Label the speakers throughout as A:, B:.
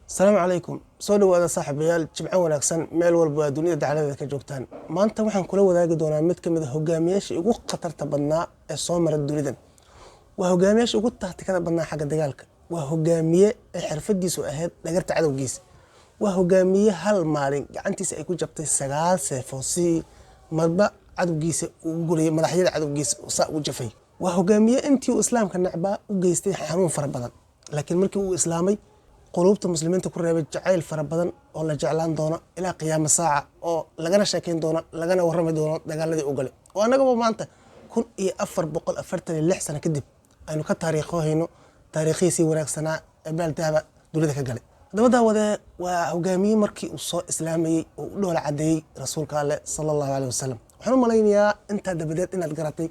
A: Asalaamu calaykum. Soo dhawaada, saaxiibayaal. Jimco wanaagsan meel walba aa dunida dacaladeeda ka joogtaan. Maanta waxaan kula wadaagi doonaa mid ka mid a hogaamiyaashii ugu khatarta badnaa ee soo mara dunidan. Waa hogaamiyaashii ugu tactikada badnaa xagga dagaalka. Waa hogaamiye ee xirfadiisu ahayd dhagarta cadowgiisa. Waa hogaamiye hal maalin gacantiisa ay ku jabtay sagaal seefoo, si marba cadowgiisa uu gurayay, madaxyada cadowgiisa saa ugu jafay. Waa hogaamiye intii uu islaamka necbaa u geystay xanuun fara badan, laakiin markii uu islaamay quluubta muslimiinta ku reebay jacayl fara badan oo la jeclaan doono ilaa qiyaama saaca, oo lagana sheekeyn doono, lagana warrami doono dagaaladii u galay, oo annagaba maanta 1446 sano kadib aynu ka taariikhohayno taariikhihiisii wanaagsanaa ee baaldahaba dunida ka galay. Haddaba daawadee, waa hogaamiye markii uu soo islaamayey oo u dhoola cadeeyey rasuulka Alleh sala Allahu caleyh wasalam. Waxaan u malaynayaa intaa dabadeed inaad garatay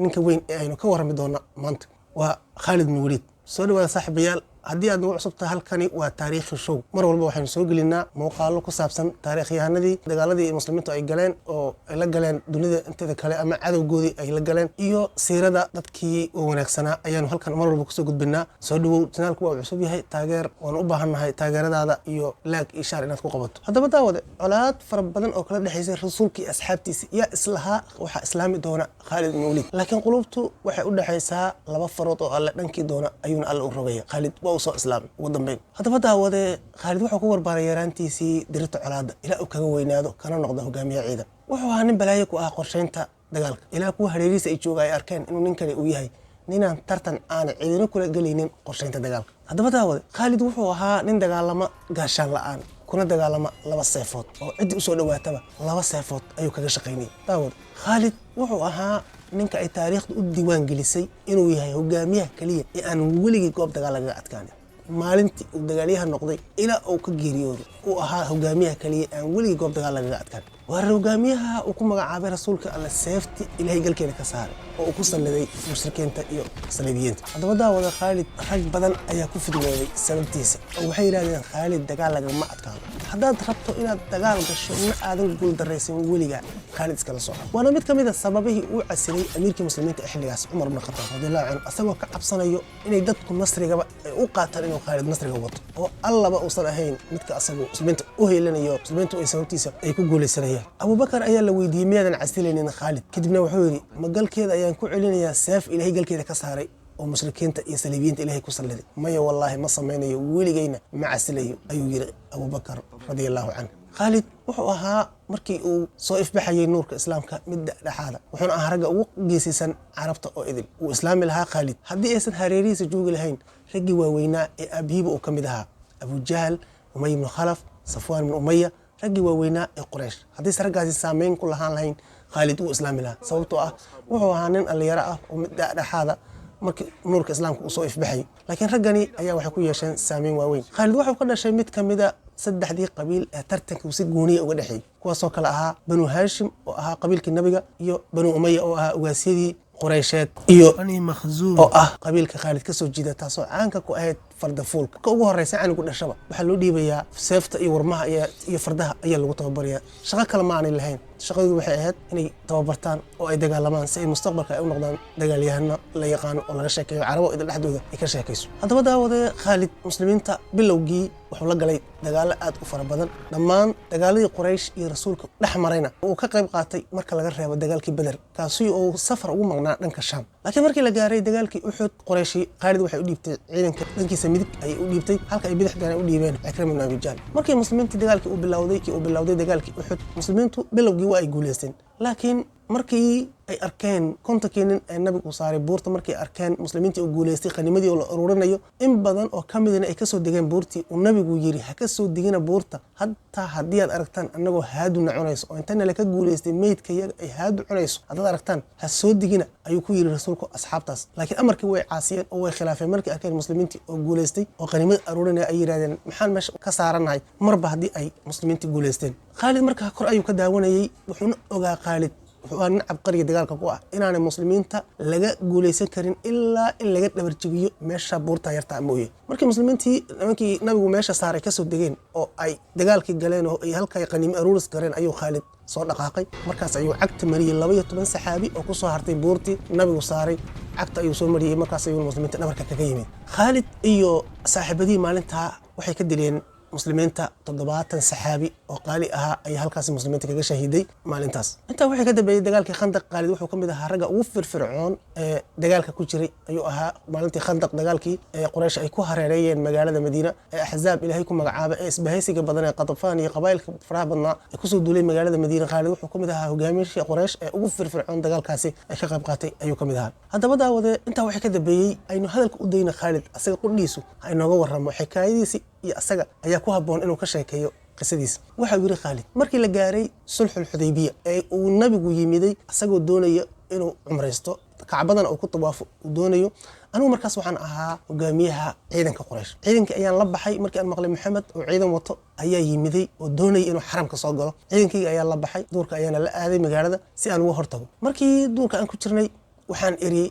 A: ninka weyn ee aynu ka warrami doona maanta waa Khaalid bin Waliid. Soo dhawaada, saaxiibayaal. Haddii aad nagu cusubtahay, halkani waa Taariikhi Show. Mar walba waxaynu soo gelinaa muuqaalo ku saabsan taariikhyahanadii, dagaaladii muslimiintu ay galeen oo ay la galeen dunida inteeda kale ama cadowgoodii ay la galeen, iyo siirada dadkii oo wanaagsanaa ayaanu halkan mar walba kusoo gudbinaa. Soo dhawow. Channelku waa cusub yahay, taageer waanu u baahannahay, taageeradaada iyo like iyo share inaad ku qabato. Haddaba daawade, colaad fara badan oo kala dhexaysay rasuulka iyo asxaabtiisa yaa islahaa waxaa islaami doona Khaalid ibn Waliid, laakiin qulubtu waxay u dhexaysaa laba farood oo Alle dhankii doona ayuuna Alle u rogaya. Khaalid waa uu soo islaamay ugu dambeyn. Haddaba daawade, Khaalid wuxuu ku barbaaray yaraantiisii dirirta colaadda ilaa uu kaga weynaado kana noqdo hogaamiye ciidan. Wuxuu ahaa nin balaayo ku ah qorshaynta dagaalka, ilaa kuwa hareerihiisa ay jooga ay arkeen inuu ninkani uu yahay ninaan tartan aana cidina kula gelaynin qorshaynta dagaalka. Haddaba daawade, Khaalid wuxuu ahaa nin dagaalama gaashaan la-aan, kuna dagaalama laba seefood, oo ciddii usoo dhowaataba laba seefood ayuu kaga shaqaynayay. Daawade, Khaalid wuxuu ahaa ninka ay taariikhdu u diiwaan gelisay inuu yahay hogaamiyaha keliya ee aan weligii goob dagaal lagaga adkaanin. Maalintii uu dagaalyahan noqday ilaa uu ka geeriyooday, uu ahaa hogaamiyaha kaliya aan weligii goob dagaal lagaga adkaan. Waa hogaamiyaha uu ku magacaabay rasuulka Alle seefti Ilaahay galkeena ka saaray oo uu ku salliday mushrikiinta iyo saliibiyiinta. Haddaba daawada, Khaalid rag badan ayaa ku fidnooday sababtiisa, oo waxay yidhahdeen: "Khaalid dagaal lagama adkaado. Haddaad rabto inaad dagaal gasho ma aadan guul daraysan weligaa, Khaalid iskala soco." Waana mid ka mid a sababihii uu casilay amiirkii muslimiinta ee xilligaas, Cumar ibn Khataab radiallahu canhu, asagoo ka cabsanayo inay dadku nasrigaba ay u qaataan inuu Khaalid nasriga wato, oo Allaba uusan ahayn midka asagu muslimiinta u heelanayo, muslimiintu ay sababtiisa ay ku guulaysanayaan. Abubakar ayaa la weydiiyey: "Miyaadan casilaynin Khaalid?" Kadibna wuxuu yidhi: "Ma galkeeda ayaan ku celinayaa seef Ilaahay galkeeda ka saaray oo mushrikiinta iyo saliibiyiinta Ilaahay ku salliday? Maya, wallaahi ma samaynayo, weligayna ma casilayo," ayuu yidhi Abubakar radia Allahu canhu. Khaalid wuxuu ahaa markii uu soo ifbaxayay nuurka islaamka mid dhexaada, wuxuuna ahaa ragga ugu geesisan carabta oo idil. Wuu islaami lahaa Khaalid haddii aysan hareerihiisa joogi lahayn raggii waaweynaa ee aabihiiba uu ka mid ahaa, Abujahal, Umay ibnu Khalaf, Safwaan ibnu Umaya, raggii waaweynaa ee Quraysh. Haddayse raggaasi saameyn ku lahaan lahayn, Khaalid wuu islaami lahaa, sababtoo ah wuxuu ahaa nin dhallinyaro ah oo mid dhexaada markii nuurka islaamka uu soo ifbaxayay, laakiin raggani ayaa waxay ku yeesheen saameyn waaweyn. Khaalid wuxuu ka dhashay mid ka mida saddexdii qabiil ee tartanka uu si gooniya uga dhexeeyey, kuwaasoo kale ahaa Banu Haashim oo ahaa qabiilkii nabiga, iyo Banu Umaya oo ahaa ugaasyadii Qureysheed, iyo
B: Bani Makhzuum
A: oo ah qabiilka Khaalid ka soo jiida, taasoo caanka ku ahayd fardafuulka. Ka ugu horeysa canugu dhashaba waxaa loo dhiibayaa seefta iyo warmaha iyo fardaha ayaa lagu tababarayaa. Shaqo kale ma aanay lahayn. Shaqadoodu waxay ahayd inay tababartaan oo ay dagaalamaan, si ay mustaqbalka ay u noqdaan dagaalyahano la yaqaano oo laga sheekeeyo, carabo idil dhexdooda ay ka sheekayso. Haddaba daawadee, Khaalid muslimiinta bilowgii wuxuu la galay dagaalo aad u fara badan. Dhammaan dagaaladii Quraysh iyo rasuulka dhex marayna uu ka qayb qaatay, marka laga reebo dagaalkii Beder, kaasi uu safar ugu maqnaa dhanka Shaam. Laakiin markii la gaaray dagaalkii Uxud, Qurayshi Khaalid waxay u dhiibtay ciidanka dhankiisa midig ayay u dhiibtay, halka ay bidixdana u dhiibeen Cikrima ibn Abi Jahl. Markii muslimiintii dagaalkii uu bilowday, kii uu bilowday dagaalkii Uxud, muslimiintu bilowgii waa ay guuleysteen, laakiin markii ay arkeen 50kii nin ee nabigu saaray buurta, markay arkeen muslimiintii uu guuleystay, qanimadii oo la ururinayo, in badan oo ka midina ay kasoo degeen buurtii, uu nabigu yiri: "Ha ka soo degina buurta hataa haddii aad aragtaan annagoo haaduna cunayso, oo intana laka guuleystay meydka yaga ay haadu cunayso haddaad aragtaan, ha soo degina," ayuu ku yiri rasuulku asxaabtaas. Laakiin amarkii way caasiyeen oo way khilaafeen. Markay arkeen muslimiintii oo guuleystay oo qanimada aruurinaya, ay yidhahdeen: "Maxaan meesha ka saaranahay marba haddii ay muslimiintii guuleysteen?" Khaalid markaa kor ayuu ka daawanayey, wuxuuna ogaa, Khaalid wuxuu ahaa nin cabqariga dagaalka ku ah, inaanay muslimiinta laga guuleysan karin ilaa in laga dhabarjabiyo meesha buurta yartaa mooye. Markii muslimiintii nimankii nabigu meesha saaray kasoo degeen oo ay dagaalkii galeen oo ay halkay qaniimo aruuris gareen, ayuu Khaalid soo dhaqaaqay. Markaas ayuu cagta mariyey 12 saxaabi oo kusoo hartay buurtii nabigu saaray. Cagta ayuu soo mariyey. Markaas ayuu muslimiinta dhabarka kaga yimid. Khaalid iyo saaxiibadihii maalintaa. Waxay ka dileen muslimiinta 70 saxaabi oo qaali ahaa ayaa halkaasi muslimiinta kaga shahiiday maalintaas. Intaa wixii ka dambeeyey dagaalkii Khandaq, Khaalid wuxuu ka mid ahaa ragga ugu firfircoon ee dagaalka ku jiray ayuu ahaa. Maalintii Khandaq, dagaalkii ee Quraysh ay ku hareereeyeen magaalada Madiina ee Axzaab Ilaahay ku magacaaba, ee isbahaysiga badan ee Qatafaan iyo qabaa'ilka faraha badnaa ee kusoo duulay magaalada Madiina, Khaalid wuxuu ka mid ahaa hogaamiyaashii Quraysh ee ugu firfircoon dagaalkaasi ay ka qayb qaatay ayuu ka mid ahaa. Haddaba daawade, intaa wixii ka dambeeyey aynu hadalka u dayna Khaalid, asaga qudhiisu ha inooga warramo xikaayadiisi iyo asaga ayaa ku habboon inuu ka sheekeeyo qisadiisa. Waxau yidhi Khaalid, markii la gaaray sulxul Xudaybiya ee uu nabigu yimiday asagoo doonaya inuu cumraysto, Kacbadana uu ku tawaafo uu doonayo, anigu markaas waxaan ahaa hogaamiyaha ciidanka Quraysh. Ciidankii ayaan la baxay. Markii aan maqlay Maxamed oo ciidan wato ayaa yimiday oo doonaya inuu xaramka soo galo, ciidankayga ayaa la baxay, duurka ayaana la aaday magaalada si aan uga hortago. Markii duurka aan ku jirnay waxaan eriyey,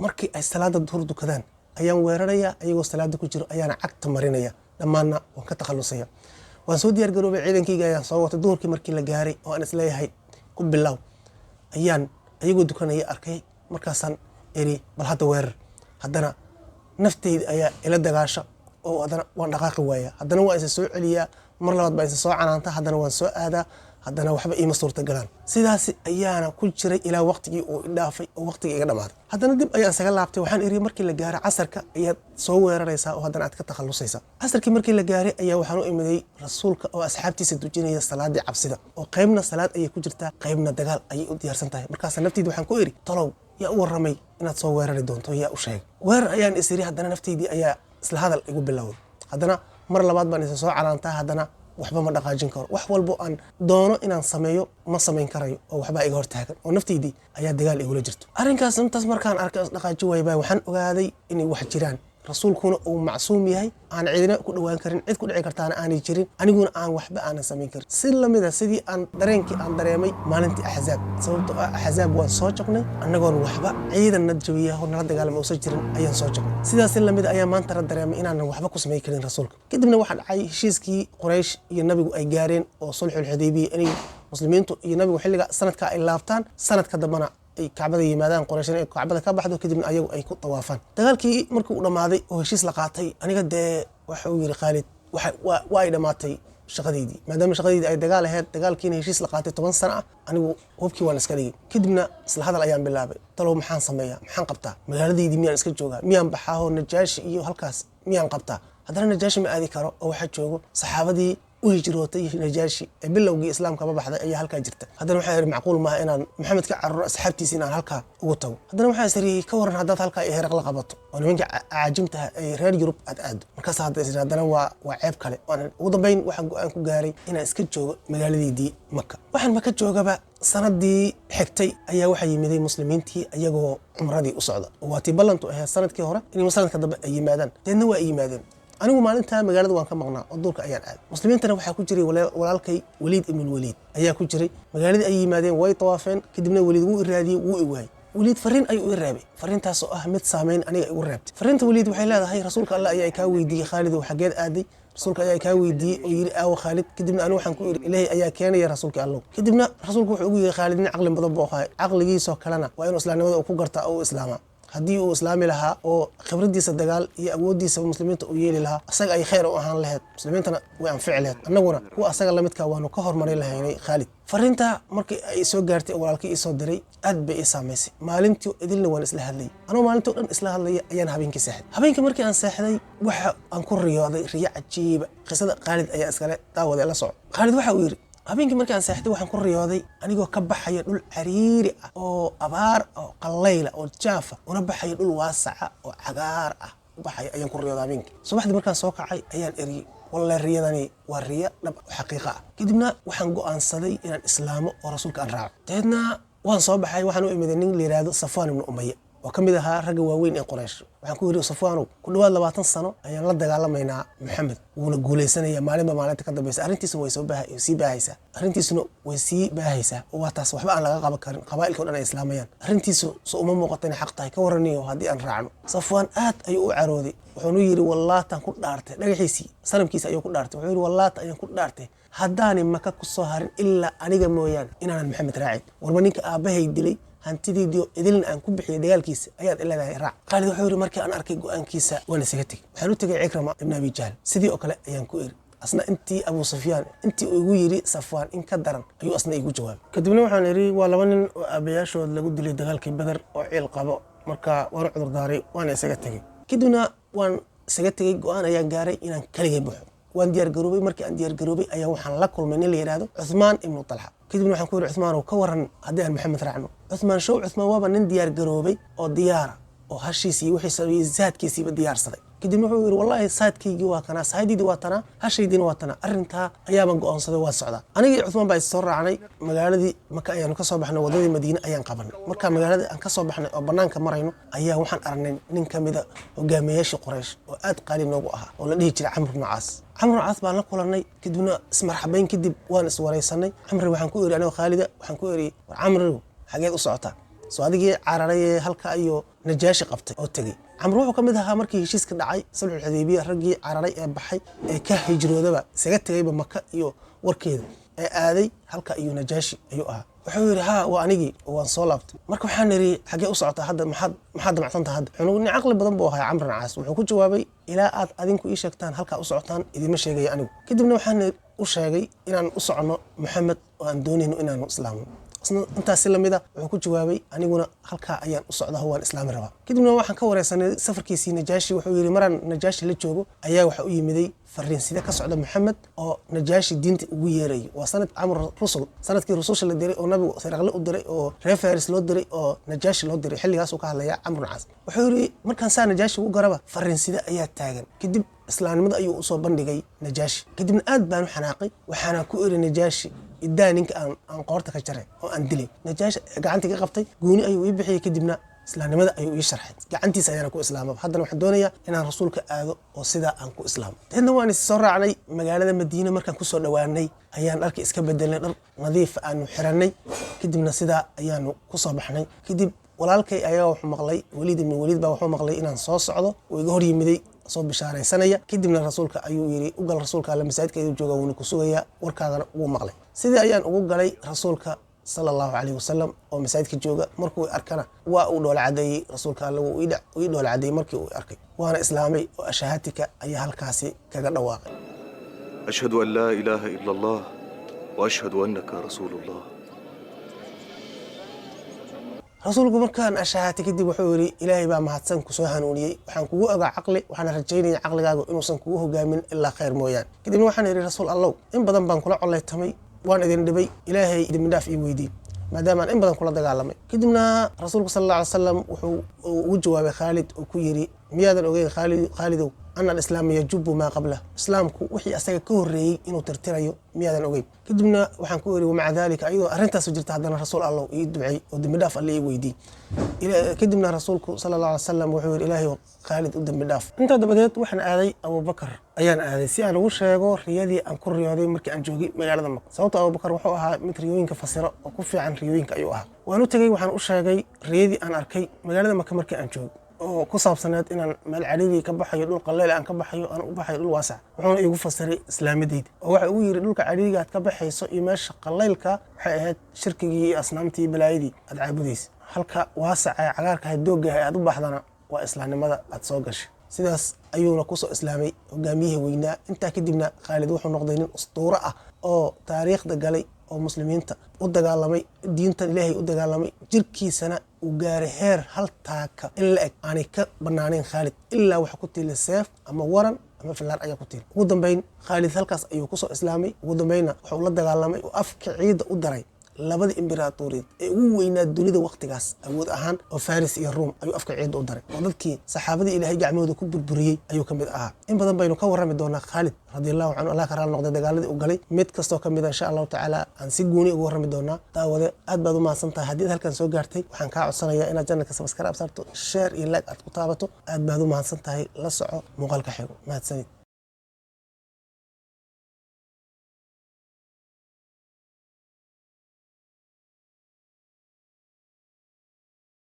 A: markii ay salaada duhur dukadaan ayaan weeraraya, ayagoo salaada ku jiro ayaana cagta marinaya, dhammaanna waan ka takhalusaya. Waan soo diyaar garoobay, ciidankayga ayaan soo watay. Duhurkii markii la gaaray oo aan isleeyahay ku bilow, ayaan ayagoo dukanaya arkay. Markaasaan eri, bal hadda weerar. Haddana nafteyda ayaa ila dagaasha oo haddana waan dhaqaaqi waaya. Haddana waan isa soo celiyaa, mar labaad baa isa soo canaanta, haddana waan soo aadaa, haddana waxba iima suurta galaan. Sidaas ayaana ku jiray ilaa waqtigii uu idhaafay oo waqtigii iga dhamaaday. Haddana dib ayaan isaga laabtay. Waxaan iri, markii la gaaro casarka ayaad soo weeraraysaa oo haddana aad ka takhalusaysaa. Casarkii markii la gaaray ayaa waxaan u imiday rasuulka oo asxaabtiisa dujinaya salaadii cabsida, oo qaybna salaad ayay ku jirtaa, qaybna dagaal ayay u diyaarsan tahay. Markaasa nafteydi waxaan ku iri, talow yaa u warramay inaad soo weerari doonto? Yaa u sheegay? Weerar ayaan is iri. Haddana nafteydii ayaa isla hadal igu bilowday. Haddana mar labaad baan isa soo canaantaa, haddana waxba ma dhaqaajin karo. Wax walbo aan doono inaan sameeyo ma samayn karayo oo waxbaa iga hortaagan oo nafteydii ayaa dagaal igula jirto. Arrinkaas intaas markaan arkay dhaqaaji waaya baa waxaan ogaaday inay wax jiraan, rasuulkuna uu macsuum yahay, aan cidina ku dhawaan karin, cid ku dhici kartaana aanay jirin, aniguna aan waxba aanan samayn karin. Si lamida sidii aan dareenkii aan dareemay maalintii Axzaab, sababtoo ah Axzaab waan soo jabnay annagoon waxba ciidanna jabiya oo nala dagaalama uusan jirin ayaan soo jabnay. Sidaas si lamida ayaa maanta la dareemay inaanan waxba ku samayn karin rasuulka. Kadibna waxaa dhacay heshiiskii Quraysh iyo nabigu ay gaareen oo sulxul Xudaybiya, inay muslimiintu iyo nabigu xilliga sanadka ay laabtaan, sanadka dambana ay Kacbada yimaadaan, Qorayshna ay Kacbada ka baxdo, kadibna ayagu ay ku tawaafaan. Dagaalkii markii uu dhammaaday oo heshiis la qaatay, aniga dee waxa uu yidhi Khaalid, waa ay dhammaatay shaqadeydii, maadaama shaqadeydii ay dagaal ahayd, dagaalkiina heshiis la qaatay 10 sano ah. Anigu hubkii waan iska dhigay. Kadibna isla hadal ayaan bilaabay: talow maxaan sameeyaa? Maxaan qabtaa? Magaaladeydii miyaan iska joogaa? Miyaan baxaaho Najaashi iyo halkaas miyaan qabtaa? Haddana Najaashi ma aadi karo oo waxaa joogo saxaabadii u hijrootay Najaashi ee bilowgii islaamkaba baxday ayaa halkaa jirta. Haddana waxaa ihi, macquul maaha inaan Maxamed ka cararo, asxaabtiisa inaan halkaa ugu tago. Haddana waxaa isiriyey, ka waran haddaad halkaa iyo Heraq la qabato oo nimanka caajimtaha ay reer Yurub aad aado? Markaas hadda isiri, haddana waa ceeb kale. Ugu dambeyn waxaan go-aan ku gaaray inaan iska joogo magaaladeydii Maka. Waxaan Maka joogaba, sanadii xigtay ayaa waxaa yimiday muslimiintii iyagoo cumradii u socda, oo waatii ballantu ahayd sanadkii hore in sanadka dambe ay yimaadaan. Deedna waa ay yimaadeen. Anigu maalintaa magaalada waan ka maqnaa oo duurka ayaan aaday. Muslimiintana waxaa ku jiray walaalkay Waliid Ibnulwaliid ayaa ku jiray. Magaaladii ay yimaadeen, way tawaafeen. Kadibna Waliid wuu i raadiyey, wuu i waayey. Waliid fariin ayuu i reebay, fariintaasoo ah mid saameyn aniga igu reebtay. Fariinta Waliid waxay leedahay: rasuulka Allah ayaa kaa weydiiyey, Khaalidow, xageed aaday? Rasuulka ayaa kaa weydiiyey oo yidhi, aawo Khaalid? Kadibna anigu waxaan ku idhi, Ilaahay ayaa keenaya rasuulka Allow. Kadibna rasuulku wuxuu ugu yidhi, Khaalid nin caqli badan buu ahay, caqligiisoo kalena waa inuu islaamnimada uu ku gartaa oo u islaamaa. Haddii uu islaami lahaa oo khibradiisa dagaal iyo awooddiisa muslimiinta uu yeeli lahaa, asaga ay khayr u ahaan lahayd, muslimiintana way anfici lahayd, annaguna kuwa asaga lamidka waanu ka hormarin lahaynay. Khaalid fariinta markii ay soo gaartay oo walaalkii ii soo diray, aad bay ii saamaysay. Maalintii idilna waan isla hadlayay. Anoo maalintii o dhan isla hadlaya ayaan habeenkii seexday. Habeenkii markii aan seexday waxa aan ku riyooday riyo cajiiba. Qisada Khaalid ayaa iskale, daawade la soco. Khaalid waxa uu yidhi, habeenkii markii aan seexday waxaan ku riyooday anigoo ka baxaya dhul cariiri ah oo abaar oo qallayla oo jaafa, una baxaya dhul waasaca oo cagaar ah u baxaya ayaan ku riyooday. Habeenkii subaxdii markaan soo kacay ayaan eriyey, walle riyadani waa riyo dhab oo xaqiiqa ah. Kadibna waxaan go'aansaday inaan islaamo oo rasuulka aan raaco. Dabeedna waan soo baxay, waxaan u imiday nin la yidhaahdo Safwaan ibnu Umaya oo ka mid ahaa ragga waaweyn ee Qoraysh. Waxaan ku yidhi, Safwaanow, ku dhawaad 20 sano ayaan la dagaalamaynaa Maxamed, wuuna guulaysanaya maalinba maalinta ka dambaysa. Arrintiisuna way soo sii baahaysaa, arrintiisuna way sii baahaysaa, oo waa taas waxba aan laga qaban karin, qabaa'ilka o dhan ay islaamayaan. Arrintiisu so uma muuqato inay xaq tahay? Ka waraniyo haddii aan raacno? Safwaan aad ayuu u carooday, wuxuunu yidhi, wallaataan ku dhaartay, dhagaxiisii sanamkiisa ayuu ku dhaartay. Wuxuu yidhi, wallaata ayaan ku dhaartay, haddaanay Maka ku soo harin ilaa aniga mooyaane, inaanan Maxamed raacin. Warba ninka aabbahay dilay. Hantidiidiyo idilna aan ku bixiyay dagaalkiisa ayaad ileedahay raac. Khaalid wuxuu yidhi, markii aan arkay go-aankiisa waan isaga tegey. Waxaan u tegay Cikrama ibn Abi Jahl. Sidii oo kale ayaan ku iri. Asna intii Abu Sufyaan, intii uu igu yidhi Safwaan in ka daran ayuu asna igu jawaabay. Kadibna waxaan idhi, waa laba nin oo aabayaashood lagu dilay dagaalkii Beder oo ciil qabo. Marka waan u cudurdaaray, waana isaga tegey. Kadibna waan isaga tegey. Go-aan ayaan gaaray inaan keligay baxo. Waan diyaar garoobay. Markii aan diyaar garoobay ayaa waxaan la kulmay nin la yidhaahdo Cuthmaan ibnu Talxa. Kadibna waxaan ku yidhi, Cuthmaanow, ka waran haddii aan Maxamed raacno? Cuthmaan show, Cuthmaan waaba nin diyaar garoobay oo diyaara oo hashiisii, wixiisa iyo saadkiisiiba diyaarsaday. Kadibna wuxuu yidhi, wallaahi saadkaygii waa kanaa, sahaydiidii waa tanaa, hashaydiina waa tanaa, arrintaa ayaaban go'oonsaday, waa socdaa. Anigii Cuthmaan baa is soo raacnay. Magaaladii Maka ayaanu ka soo baxnay, waddadii Madiine ayaan qabanay. Marka magaaladii aan ka soo baxnay oo bannaanka marayno ayaa waxaan aragnay nin ka mida hogaamiyayaashii Qoraysh oo aad qaali noogu ahaa oo la dhihi jiray Camr ibnu Caas. Camr ibnu Caas baan la kulannay. Kadibna ismarxabayn kadib waan iswaraysanay. Camri waxaan ku iri, anigoo Khaalida, waxaan ku iri, war Camrigu, xageed u socotaa? Soo adigii cararay ee halka iyo Najaashi qabtay oo tegey. Camr wuxuu ka mid ahaa markii heshiiska dhacay sulxul Xudaybiya raggii cararay ee baxay ee ka hijroodaba, isaga tegayba Maka iyo warkeeda ee aaday halka iyo Najaashi ayuu ahaa. Wuxuu yidhi, haa, waa anigii oo waan soo laabtay. Marka waxaan idhi, xaggee u socotaa hadda? Maxaad damacsantaha hadda? Wuxuu nin caqli badan buu ahaa Camr Caas. Wuxuu ku jawaabay, ilaa aad adinku ii sheegtaan halkaa u socotaan idima sheegaya anigu. Kadibna waxaan u sheegay inaan u soconno Maxamed oo aan doonayno inaanu islaamno. Isna intaasi lamid a wuxuu ku jawaabay, aniguna halkaa ayaan u socdaa, waan islaami rabaa. Kadibna waxaan ka wareysanay safarkiisii Najaashi. Wuxuu yidhi, maraan Najaashi la joogo ayaa waxa u yimiday fariinside ka socda Maxamed oo Najaashi diinta ugu yeerayo. Waa sanad camr rusul, sanadkii rususha la diray oo nabigu Siraqle u diray oo reer Faris loo diray oo Najaashi loo diray. Xilligaasuu ka hadlaya Camr Caas. Wuxuu yidhi, markaan saa Najaashi ugu garaba, fariinside ayaa taagan. Kadib islaamnimada ayuu usoo bandhigay Najaashi. Kadibna aad baan u xanaaqay. Waxaana ku iri, Najaashi, idaa ninka aan qoorta ka jaray oo aan dilay. Najaashi gacantii ka qabtay, gooni ayuu ii bixiyey. Kadibna islaamnimada ayuu ii sharxay, gacantiisa ayaana ku islaamaba. Haddana waxaan doonayaa inaan rasuulka aado oo sidaa aan ku islaamo. Deedna waan is soo raacnay. Magaalada Madiine markaan kusoo dhowaanay ayaan dharka iska bedelnay, dhar nadiif aanu xiranay. Kadibna sidaa ayaanu kusoo baxnay. Kadib walaalkay ayaa wuxuu maqlay, Waliid ibn Waliid baa wuxuu maqlay inaan soo socdo oo iga hor yimiday soo bishaaraysanaya. Kadibna rasuulka ayuu yidhi, u gal rasuulka alle, masaajidka ayuu jooga, wuuna ku sugayaa, warkaagana wuu maqlay. Sidii ayaan ugu galay rasuulka sala Allahu calayhi wasalam oo masaajidka jooga. Markuu arkana waa uu dhoola cadeeyey. Rasuulka alle wuu ii dhoola cadeeyey markii uu arkay, waana islaamay oo ashahaatika ayaa halkaasi kaga dhawaaqay.
B: أشهد أن لا إله إلا الله وأشهد أنك رسول الله.
A: Rasuulku markaan ashahaatay kadib wuxuu yidhi, Ilaahay baa mahadsan kusoo hanuuniyey. Waxaan kugu ogaa caqli, waxaana rajaynaya caqligaagu inuusan kugu hogaamin ilaa khayr mooyaane. Kadibna waxaan idhi, rasuul Allow, in badan baan kula collaytamay, waan idin dhibay, Ilaahay dembidhaaf ii weydiin maadaama aan in badan kula dagaalamay. Kadibna rasuulku sal Alla alay salam wuxuu ugu jawaabay Khaalid oo ku yidhi, miyaadan ogeyn, Khaalid, Khaalidow, ana alislaama yajubu maa qablah? Islaamku wixii asaga ka horreeyey inuu tirtirayo miyaadan ogeyn? Kadibna waxaan ku iri, wamaca dalika, ayadoo arrintaasu jirta haddana rasuul Allow ii duceey oo dembi dhaaf Alle ii weydiiy. Kadibna rasuulku sala Allah alay salam wuxuu yidhi, Ilaahay Khaalid u dembi dhaaf. Intaa dabadeed waxaan aaday Abubakar ayaan aaday si aan ugu sheego riyadii aan ku riyooday markii aan joogay magaalada Maka. Sababta Abubakar wuxuu ahaa mid riyooyinka fasiro oo ku fiican riyooyinka ayuu ahaa. Waan u tegey, waxaan u sheegay riyadii aan arkay magaalada Maka markii aan joogay oo ku saabsaneed inaan meel cariiri ka baxayo, dhul qaleyl aan ka baxayo, aan u baxayo dhul waasac. Wuxuuna iigu fasiray islaamadeyda oo waxa ugu yidhi, dhulka cariiriga aad ka baxayso iyo meesha qalaylka waxay ahayd shirkigii iyo asnaamtii iyo balaayadii aad caabudaysa. Halka waasaca ee cagaarka ahayd, dooggaha aad u baxdana waa islaamnimada aad soo gashay. Sidaas ayuuna kusoo islaamay hogaamiyihii weynaa. Intaa kadibna Khaalid wuxuu noqday nin ustuuro ah oo taariikhda galay oo muslimiinta u dagaalamay, diintan Ilaahay u dagaalamay, jirkiisana uu gaaray heer hal taaka in la eg aanay ka banaanayn Khaalid ilaa waxa ku tiili seef ama waran ama filaar ayaa ku tiili. Ugu dambeyn Khaalid halkaas ayuu kusoo islaamay. Ugu dambeynna wuxuu la dagaalamay oo afka ciidda u daray labada imberaatooriyeed ee ugu weynaa dunida waqtigaas awood ahaan oo Faris iyo Ruum ayuu afka ciidda u daray, oo dadkii saxaabadii Ilaahay gacmahooda ku burburiyey ayuu ka mid ahaa. In badan baynu ka warrami doonaa Khaalid radiallahu canhu, Allah ka raali noqday, dagaaladii uu galay mid kastoo ka mid a insha Allahu tacaala aan si gooni uga warrami doonaa. Daawade, aad baad u mahadsan tahay. Haddii aad halkan soo gaartay, waxaan kaa codsanayaa inaad channelka subscribe saarto, share iyo like aad ku taabato. Aad baad u mahadsan tahay. La soco muuqaalka xigo. Mahadsanid.